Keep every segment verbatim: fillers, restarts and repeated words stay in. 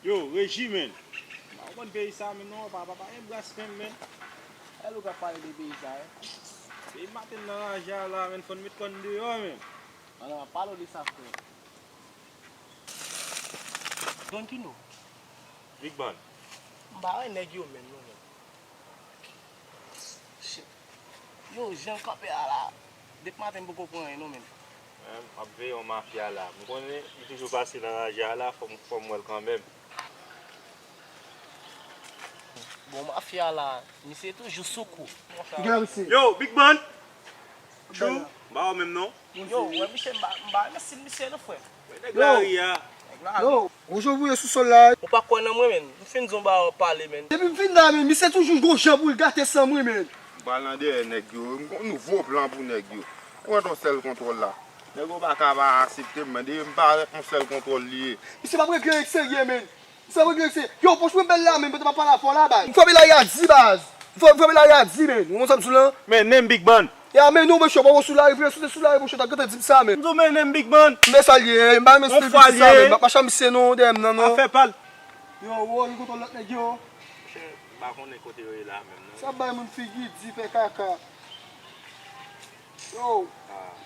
Yo, Reji, men. M pa konprann peyi sa, men non, pa, pa, pa gen bras menm, men. Gade lè w ka pale de peyi sa, wi. Depi maten nan raje a la, men, fò n met kò n deyò, men. An, an, pale w de sa, frè. Don Kino. Big Ban. M pa wè nèg yo menm, non, men. Shit. Yo, jan l kanpe a la, depi maten m poko pran anyen non, men. Men, m ap veye yon mafya la. M konnen li toujou pase nan raje a la, fò m, fò m wè l kanmenm. Bon, mafya la, misye toujou sou kou. Yo, Big Ban! Chou, m pa wè w menm non. Yo, wè misye, m pa, m pa renmen stil misye non, frè. Nèg lari a. Yo, gon jan w voye sou sòl la. Ou pa kwè nan mwen, men. M fin di w ba w pale, men. Depi m fin la, men, misye toujou gon jan pou l gate san mwen, men. M pral nan dèyè nèg yo. M gon nouvo plan pou nèg yo. Ou wè ton sèl kontwòl la. Nèg yo pa ka pa aksepte m, men. Depi m parèt, yon sèl kontwòl li ye. Misye p ap regle ek serye, men. Sa regle se, yo, pòch mwen bèl la, men, mwen te pa pale avè w la, baz. M frape lari a di, baz. M fra-, m frape lari a di, men. Ou konn sa m sou lan? Men, nen m Big Ban. Ya, men non, mesye, pa w sou lari vre, si w te sou lari, monchè, t ap gentan di m sa, men. M di w, men, nen m Big Ban. M fè sa l ye, m pa renmen stil di sa, men. M ap mache a misye non, dèyè m nan, non. Afè pa l. Yo, wo, li kontan lòt nèg yo. Monchè, m pa konnen kote yo ye la, menm, non. Sa bay moun figi di fè kaka. Yo.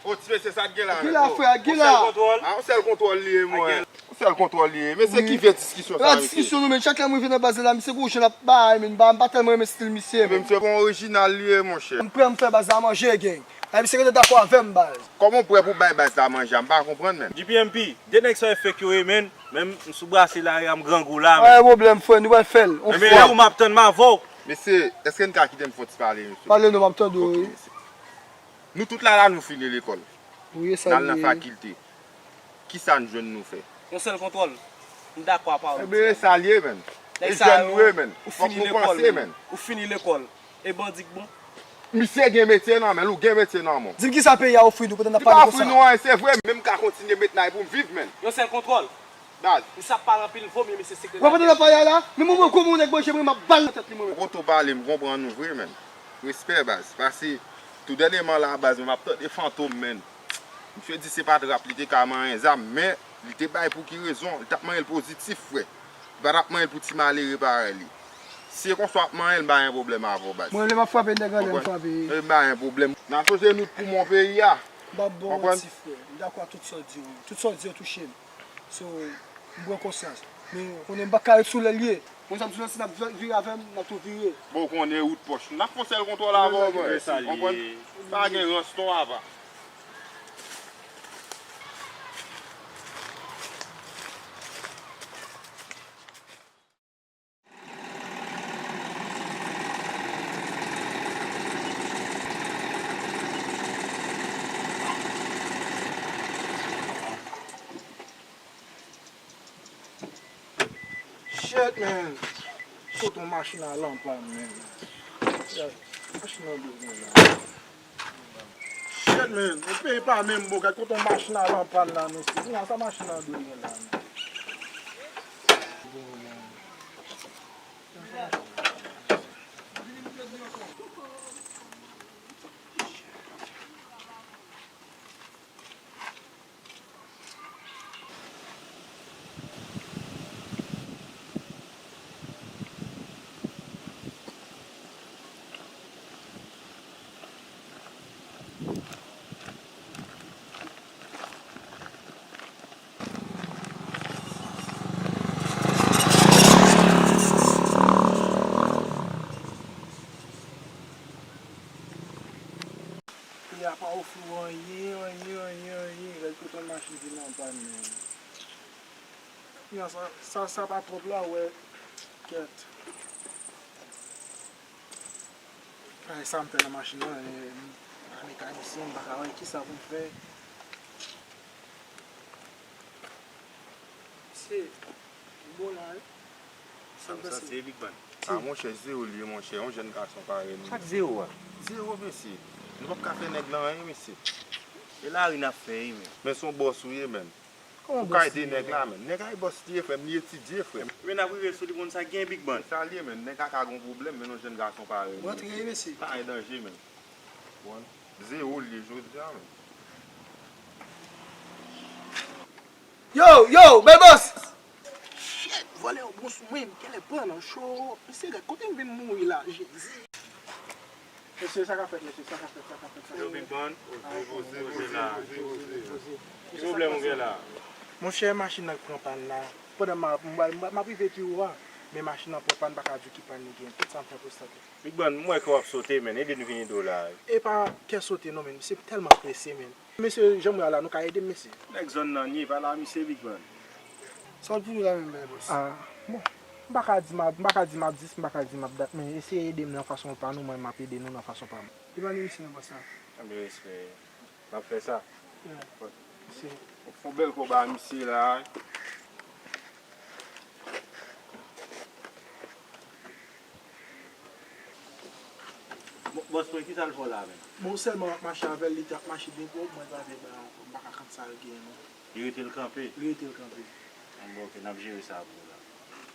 O, ti mesye, sa k gen la menm? Ki la, frè, ki la? Yon sèl kontwòl. A, yon sèl kontwòl li ye, mwen. Yon sèl kontwòl li ye. Mesye, ki vye diskisyon sa, mesye? Pa diskisyon non, men. Chak lè mwen vin nan baz la, misye gon jan l ap bay, men. M pa, m pa tèlman renmen stil misye, men. Mesye, bon orijinal li ye, monchè. M prè m fè baz la manje, gang. Ay, misye rete dakò avè m, baz. Kòman w prè pou bay baz la manje a? M pa konprann, menm. G P M P, de nèg sa yo fake yo ye, men. Menm m sou brase lari a, m grangou la, men. Pa gen pwoblèm, frè, nou pral fè l. Yon fwa. Lè ou m ap tann m avè w. Mesye, èske n ka kite m fè yon ti pale, mesye? Pale non, m ap tande w, wi. Ok, mesye. Nou tout la, la, nou fini lekòl. N al nan fakilte. Kisa n jwenn nou fè? Yon sèl kontwòl. M dakò a pawòl ou di a. Ebyen, e sa l ye, menn. E jèn nou ye, menn. Fòk nou panse, menn. Ou fini lekòl. E bandi k bon? Misye gen metye nan men l, ou gen metye nan men w. Di m kisa peyi a ofri nou pandan n ap pale konsa. Li pa ofri nou anyen, se vre, men m ka kontinye met may pou m viv, menn. Yon sèl kontwòl. Baz. Misye ap pale anpil, vomye misye sekretè. Wè pandan n ap pale a la, men mwen, mwen, kòman yon nèg manje mwen, m ap ba l nan tèt li, mwen menm. Ou konn tou pale, m konprann ou vre, menn. Respè, baz. Pase, tou dènyèman la, baz, mwen, m ap tande Fantom, menn. Misye di se pa trap li te ka manyen zam, men li te bay pou ki rezon? Li t ap manyen l pozitif, frè. Li pa t ap manyen l pou ti malere parèy li. Si e konsa w ap manyen l, m pa gen pwoblèm avè w, baz. Mwen, lè m ap frape nèg anlè, m frape. Konprann? E m pa gen pwoblèm. N a sonje nou t pou mon peyi a. M p ap ba w manti, frè. M dakò ak tout sa w di yo. Tout sa w di yo touche m. So, m pran konsyans. Men, ou konnen m pa ka ret sou lè l ye. Konn sa m sou lè, si n ap vire avè m, n ap tou vire. Bon, ou konnen wout pòch. N ap fè yon sèl kontwòl avè w, mwen. Konprann? Pa gen rans non, apa. Shit, man. Sot yon machin al anpann, man. Machin nan dwe gen la. Shit, man. E peyi pa menm bon, gad kote yon machin al anpann la, mesye. Kounya sa machin nan dwe gen la, man. Peyi a pa ofri w anyen, anyen, anyen, anyen. Gad kote yon machin vin anpann, men. Kounya sa, sa, sa pa twòp la, wè. Kèt. Ay, sa m fè nan machin nan, e, m pa mekanisyen, m pa ka wè kisa pou m fè. Se, m bon la, wi. Sa m panse. Sa se Big Ban. A, monchè, zewo l ye, monchè, yon jèn gason parèy nou. Sa k zewo a? Zewo, mesye. Nou p ap ka fè nèg lan anyen, mesye. E lari n ap fè, wi, men. Men se yon bòs ou ye, menn. Ou ka ede nèg la, menn. Nèg a e bòs li ye, frè m, li etidye, frè m. Men n ap rive sou li, konn sa k gen, Big Ban. Sa l ye, menn. Nèg a ka gon pwoblèm, men yon jèn gason parèy nou. Rantre, mesye. Pa gen danje, menn. Bon, zewo l ye jodi a, menn. Yo, yo, bèl bòs! Shit, vòlè yo Mwen, m genlè pran nan cho. Mesye, gad kote m vin mouri la, Jezi. Mesye, sa k ap fèt, mesye, sa k ap fèt, sa k ap fèt, sa k ap fèt? Yo vin pran. Poze, poze, poze la. Ki pwoblèm ou gen la? Monchè, machin nan pran pàn la. Pandan m ap, m ap, m ap rive Tiwo a, men machin nan pran pàn, m pa ka di w ki pàn li gen. Tout sa m fè pou sa. Big Ban, m wè ke w ap sote, men. Ede n vin ede w la. E pa kè sote non, men. Misye tèlman prese, men. Mesye, jan m wè a la, nou ka ede m, mesye? Nèg zòn nan, nye pa la, misye Big Ban. Sa w pou nou la menm, bèl bòs? Ah, bon. M pa ka di m ap, m pa ka di m ap dis, m pa ka di m ap dat, men eseye ede m nan fason pa nou, mwen m ap ede nou nan fason pa m. Li pa ni misye nan bòs la. Anpil respè. N ap fè sa. Yeah. Bon. Mesye. Fè yon bèl kò ba misye la. Bon, bòs mwen, kisa l fè w la menm? Bon, sèlman m ap mache avè l, li t ap mache byen twòp, mwen pa vle bay ankò, m pa ka konn sa l gen non. Li rete l kanpe? Li rete l kanpe. Bon, ok, n ap jere sa pou ou la.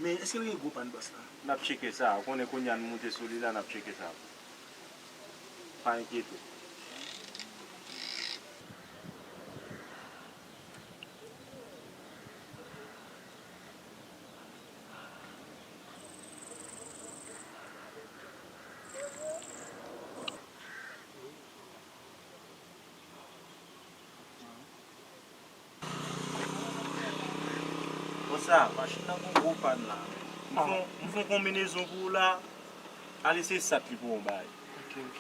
Men, èske l gen gwo pàn bòs la? N ap tcheke sa, ou konnen kounye a n moute sou li la, n ap tcheke sa. Pa enkyete w. Konsa, machin nan gon gwo pàn la. M fè, m fè yon konbinezon pou ou la. Ale se sat li pou yon bagay. Ok, ok.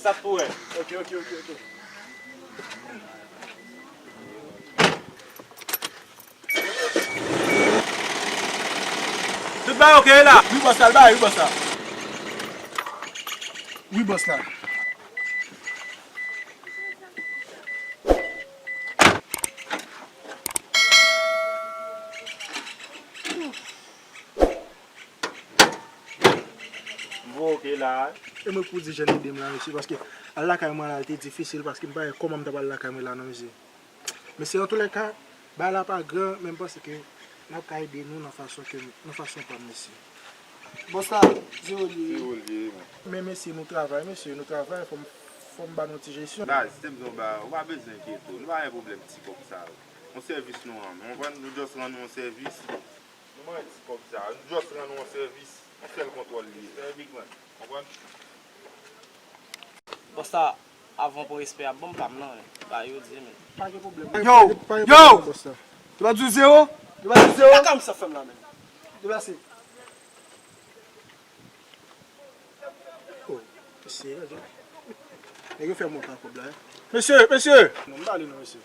Sa pou wè. Ok, ok, ok, ok. Tout bagay ok la? Wi, bòs la, al bay, wi, bòs la. Wi, bòs la. M voye w ke la. E mwen pou di jèn ede m la, mesye, paske al lakay mwen la, te difisil, paske m pa wè kòman m ta pral lakay mwen la, non, mesye. Mesye, antoulèka, bagay la pa gran, men m panse ke n ap ka ede nou nan fason ke, nan fason pa m, mesye. Bòs la, zewo li ye. Zewo li ye, men. Men, mesye, nou travay, mesye, nou travay, fò m, fò m ba nou ti jesyon. Baz, se m di w ba, ou pa bezwen enkyete w, nou pa gen pwoblèm ti kòb sa yo. Yon sèvis nou rann, ou konprann? Nou just rann nou yon sèvis. Nou manyen ti kòb sa. Nou just rann ou yon sèvis. Yon sèl kontwòl li ye. Konprann? Bòs la, avan pran respè a, ban m pa m nan, men. Ba yo di, men. Pa gen pwoblèm. Yo! Yo! Yo pa di w zewo? Yo pa di w zewo? Kaka m sa fè m la, men. Deplase. Oh, mesye, nèg yo fè mwen pran kòb la, hein. Mesye, mesye! Non, m pa ale non, mesye.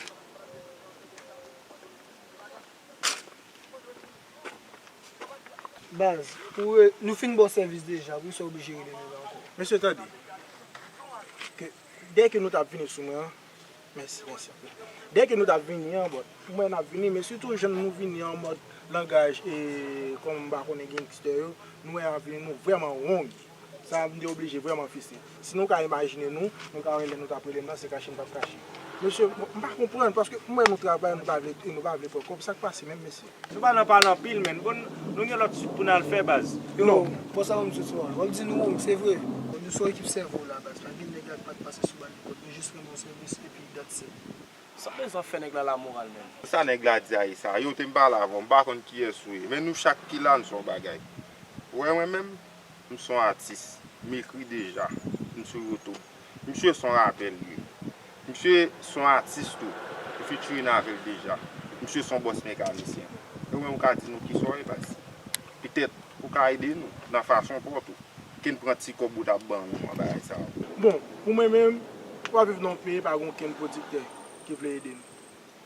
Baz, ou re-, nou fin ba w sèvis deja, poukisa w oblije rele nou la ankò? Mesye, tande. Ke, dèyè ke nou t ap vini sou mwen an, mèsi, mèsi anpil. Dèyè ke nou t ap vini an, bon, pou mwen n ap vini, men sitou jan nou vini an mòd langaj, e, kòm m pa konnen gangstè yo, nou wè n ap vini, nou vrèman wrong. Sa a m te oblije vrèman fise. Si nou ka imajine nou, nou ka wè lè nou t ap rele m nan, se kache m t ap kache. Mesye, m pa konprann, paske m wè nou travay, nou pa vle, nou pa vle pran kòb, sa k pase menm, mesye? Nou pa nan pale anpil, men. Bon, nou gen lòt sit pou n al fè, baz. Yo, non. Bòs la ban m soti, w ap di nou wrong, se vre. Bon, nou se yon ekip sèvo la, baz. Pa gen nèg la k pa t pase sou bal li kòd, nou jis rann yon sèvis, epi that's it. Sa w bezwen fè nèg la lamoral, menm? Sa nèg la di a e sa. Yo, te m pale avè w, m pa konn kiyès ou ye. Men nou chak ki la, n se yon bagay. Ou wè mwen menm, m se yon atis. M ekri deja. M sou YouTube. Misye se yon rapè li ye. Misye se yon atis tou. M featuring avè l deja. Misye se yon bòs mekanisyen. E ou menm ou ka di nou kisa w ye, baz? Petèt, ou ka ede nou nan fason pa w tou. Ke n pran ti kòb ou t ap ban nou an bagay sa yo. Bon, pou mwen menm, w ap viv nan yon peyi pa gen okenn pwodiktè ki vle ede nou.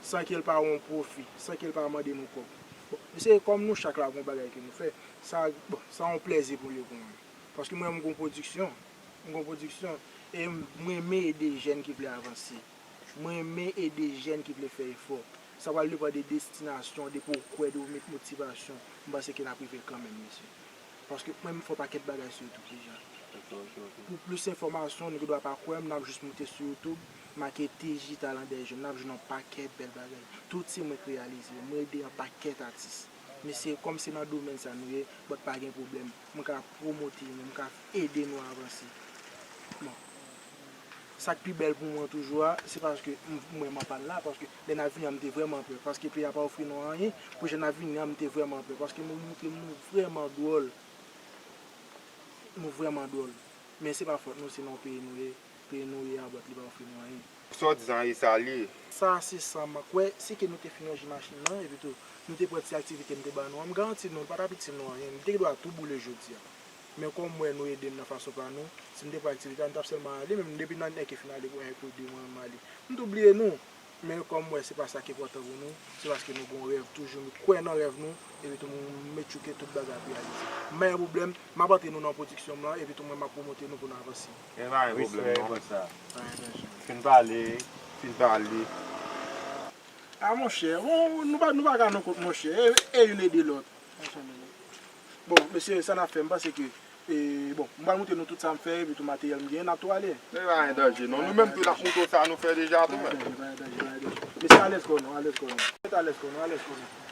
San ke l pa wè yon pwofi, san ke l pa mande nou kòb. Bon, mesye, kòm nou chak la gon bagay ke nou fè, sa, bon, sa yon plèzi pou l ye pou mwen. Paske mwen, m gon pwodiksyon, m gon pwodiksyon, e m, m renmen ede jèn ki vle avanse. Mwen renmen ede jèn ki vle fè efò. Sa pral depann de destinasyon, depi w kwè, depi w met motivasyon, m panse ke n ap rive kanmenm, mesye. Paske mwen, m fè yon pakèt bagay sou YouTube deja. Ok, ok, ok. Pou plis enfòmasyon, nèg yo dwa pa kwè m, n ap jis moute sou YouTube, make T J Talent des Jeunes, n ap jwenn yon pakèt bèl bagay. Tout se mwen k reyalize yo, mwen ede yon pakèt atis. Mesye, kòm se nan domèn sa nou ye, but pa gen pwoblèm. Mwen ka pwomote nou, mwen ka ede nou avanse. Bon. Sa k pi bèl pou mwen toujou a, se paske m, mwen m ap al la, paske lè n ap vini an, m te vrèman pè. Paske peyi a pa ofri nou anyen, pou jan n ap vini an, m te vrèman pè. Paske nou montre m nou vrèman dwòl. Nou vrèman dwòl. Men se pa fòt nou, se nan peyi nou ye. Peyi nou ye a, but li pa ofri nou anyen. Sa w di an, e sa l ye. Sa se sa m kwè, si ke nou te fin ranje machin nan, epi tou, nou te pran ti aktivite m te ba nou an, m garanti nou, li pa t ap itil nou anyen. Li te gen dwa tou boule jodi a. Men kòm m wè nou ede m nan fason pa nou, si m te pran aktivite a, m t ap sèlman ale, men depi nan nèg ki fin ale pou en kou de mwen, m ale. M tou bliye nou. Men kòm m wè se pa sa ki enpòtan pou nou, se paske nou gon rèv, toujou nou kwè nan rèv nou, epi tou nou met chouke tout bagay ap reyalize. M pa gen pwoblèm, m ap antre nou nan pwodiksyon m lan, epi tou mwen m ap pwomote nou pou n avanse. E pa gen pwoblèm non. Respè, bòs la. Pa gen danje. Fin pale, fin pale. A monchè, bon, nou pa, nou pa ka nan kont monchè, e, e youn ede lòt. Bon, mesye, sa n ap fè, m panse ke, e, bon, m pral montre nou tout sa m fè, epi tout materyèl m genyen, n ap tou ale. Men pa gen danje non. Nou menm tou n ap montre w sa nou fè deja tou, men. Pa gen danje, pa gen danje, pa gen danje. Mesye, alèz kò nou, alèz kò nou. Alèz kò nou, alèz kò nou.